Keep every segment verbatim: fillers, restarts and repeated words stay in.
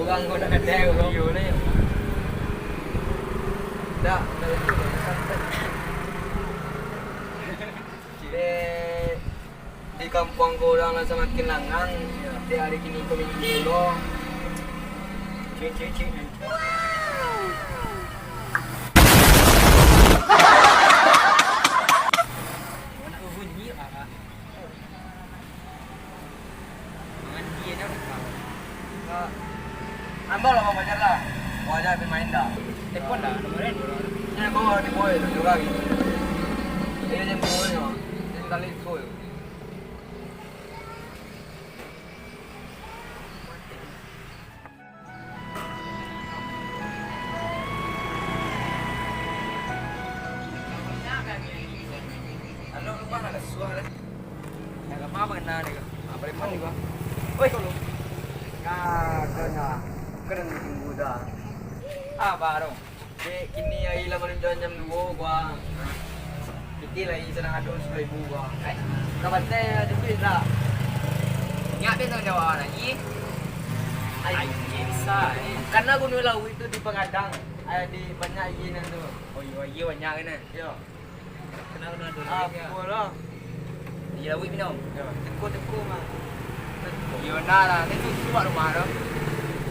Bang, kau nak kata aku, bro. Iyo, ni. Tak, tak itu, bang. Santai. Dek, di kampuang ko urang lah samakin langang. Dek, hari kini ko minggu pulo. Cik, cik, cik. Nak bunyi, ah. Mandi aja udah tahu. Kak, nambah lah, Bang, Fajar lah. Bang Fajar main dah. Telepon dah, nomornya dulu. Ini bawa di boy tu, dua kali. Ini yang boy tu. Ini kali boy. Alo, rumah lah suah lah. Nak ke ma bana ni ko? Ah, preman ni ko. Oi, kalau. Nah, kena. Kena tunggu dah. Ah, baru. Dek, kini hari lah malam jam duo, gua. Kini lai sadang ado sapuluah ribu, gua. Eh, ka pantai ado duit tak? Nyak dia tanggung jawab lagi. Ai, ai, bisa, eh. Karena Gunung Lauik tu di Pagadang, eh, di banyak aia nan tu. Oh, iyo, aia banyak kan, eh? Iyo. Kenal, kenal dulu. Apo lah. Di Lauik Pinang. Yo, teko-teko mah. Yo, nah lah, ni tu suak rumah tu.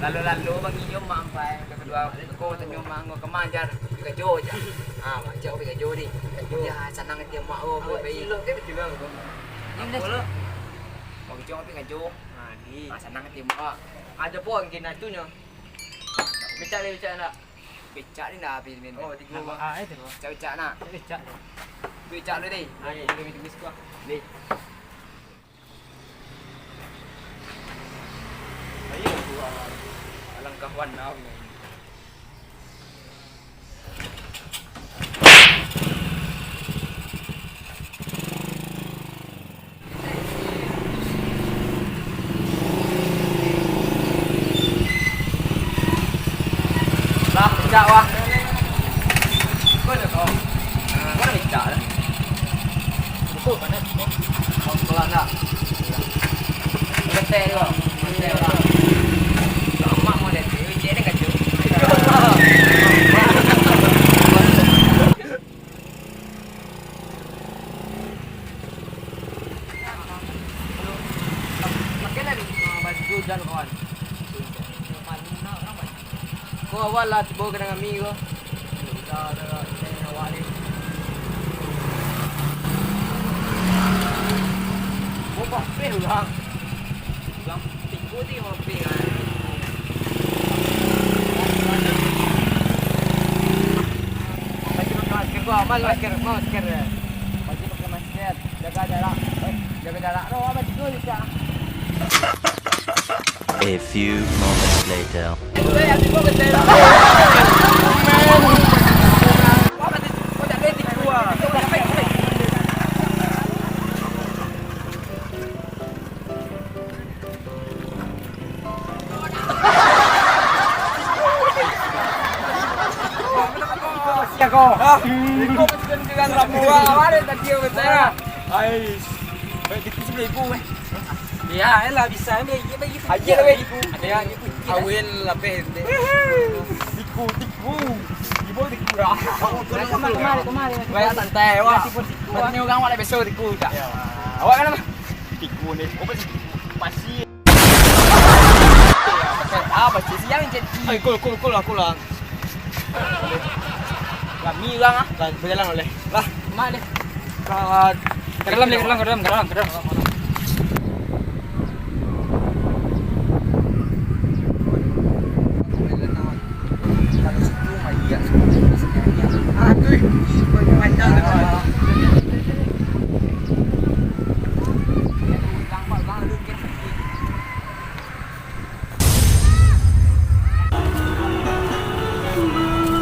Lalu-lalu bang iyo mak ampai. Kedua ko tanyo mak ngau kama jar. Pi kajo ja. Ah, mak cak pi kajo ni. Kajo. Ya, sanang ati mak ko. Awak baik. Cilok dia betul lah tu. Apo lah? Bang cak pi kajo. Ha, ni. Ah, sanang ati mak. Ado po angin atunyo. Becak dia, becak nak. Becak ni dah habis ni. Oh, tigo. Nama A itu. Becak-becak nak. Becak tu. Becak lu deh. Ayo, kita minta miss gua. Ni. Ayo, gua. Alangkah warna punya ini. Lah, picak wah. Kau dah kau. Kau dah picak dah. Buku mana? Kau pelan tak? Ketek tu. Ketek orang. Amak mau lihat. Cek dia kacau. Pakai lah ni, ah, baju hujan, kawan. Ko awak lah tibo ka nan kami ko. Ko papeh urang. Urang tigo ti papeh kan. Baju pakai masker ko, aman masker, aman masker. Baju pakai masker. Jaga jarak. Eh, jaga jarak. Doh, abah tidur juga. A few moments later. Ais. Baik, tipu sapuluah ribu, eh. Ya, elah, bisa, ambil, ambil, ambil. Aja lah, weh. Ada yang tipu. Awil lapeh, ente. Tipu, tipu. Ibu tipu dah. Kemari, kemari, kemari. Weh, santai, wah. Tipu, tipu. Berarti ni orang awak dah biasa tipu, tak? Ya. Awak kan apa? Tipu ni. Apa sih? Pasti. Ah, pasti siang jadi. Hai, cool, cool, cool lah, cool lah. Rami urang ah. Lah, bajalan uleh. Lah, mak deh. Ka dalam, ka dalam, ka dalam, ka dalam, ka dalam. Aduh, macam mana?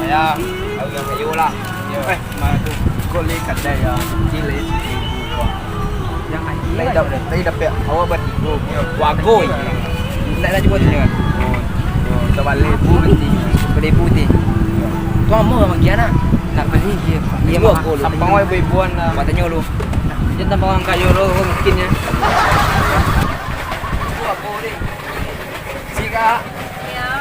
Saya, tahu yang kayu lah. Yo. Eh, mana tu? Kau lihat kadai ya, kecil eh. Yang anjing. Tadi dapat, tadi dapat awak bertiga. Wago ini. Tidak ada juga tu jangan. Oh, oh, tak balik bu nanti. Beribu ti. Tu lama orang pergi anak. Tak beri dia. Dia mah. Sampang wai ibu-ibuan lah. Buat tanya lu. Dia tambah orang kaya lu, orang miskin ya. Wago ni. Sika. Ya.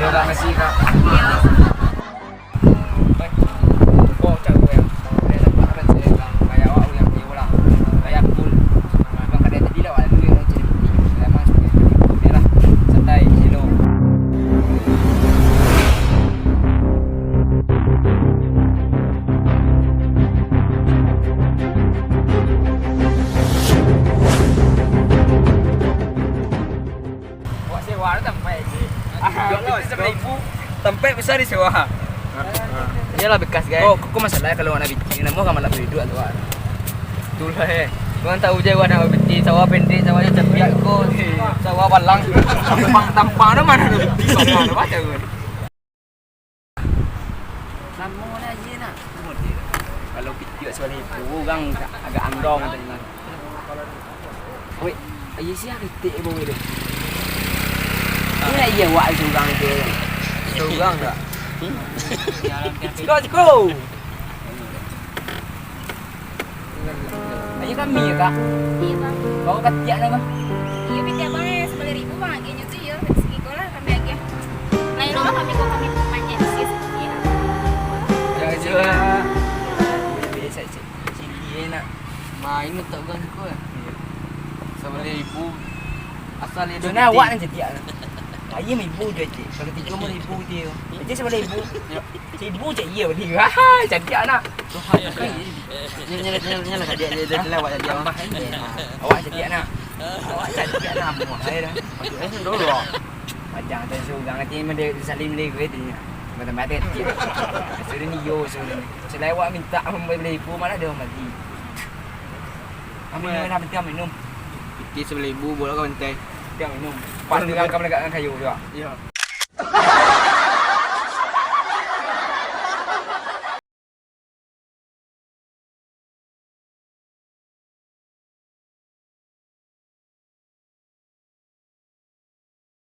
Yo, Kak, makasih, Kak. Baik. Kok cak gue ya? Udah nampak kan saya bilang, kayak awak yang Rio lah. Kayak cool. Abang kadang tadi lah, awak dulu yang cari bukti. Saya mah suka cari bukti lah. Santai, hello. Awak sewa tu tampek je. Ah, Dua ratus lima puluh ribu. Tampek besar disewa. Iyolah bekas, kan? Kok, kok masalah kalau anak bici, namo ka malak beriduak tu, ah. Itulah, eh. Kau tahu je, anak bici, sawah pendek, sawah je capiak ko, sawah balang. Tampang, tampang tu mana ada bici, sawah tu, macam tu. Samo lah je nak. Model. Kalau pitiak sabaleh ribu, urang agak andong tu lah. Weh, ayo sia ketek bawah tu. Ini lah iya awak surang tu. Surang tak? Siko, siko. Ayo kami ya, Kak. Iya, Bang. Bawa katiak dah, Bang. Iya, pitiak Bang, eh, sabaleh ribu, Bang, agaknyo tu, ya. Siko lah kami agak. Lain rumah kami kok kami panjat sikit. Iya. Ya, jelas. Biasa cik. Cili enak. Main tak ganggu, eh. Iya. Sabaleh ribu. Asal dia Sebenarnya awak nan catiak. Ayam ibu je, cik. Kalau tiga puluh ribu dia. Dia sabaleh ribu. Ya. Seribu je iya beli. Wah, cantik anak. Tuhan. Nyala, nyala, nyala, dia, dia, dia, dia lewat tadi, abang. Tambah aja. Awak cantik anak. Awak cantik anak. Muak saya dah. Masuk S M dulu. Pajang tu surang nanti memang dia salim dia gue tu. Mata-mata dia. Suruh ni yo, suruh ni. Selewat minta membeli ibu, mana dia mati. Ambil minum lah, penting minum. Piti sabaleh ribu, bola kau bantai. Penting minum. Pas dia akan menegakkan kayu juga. Ya.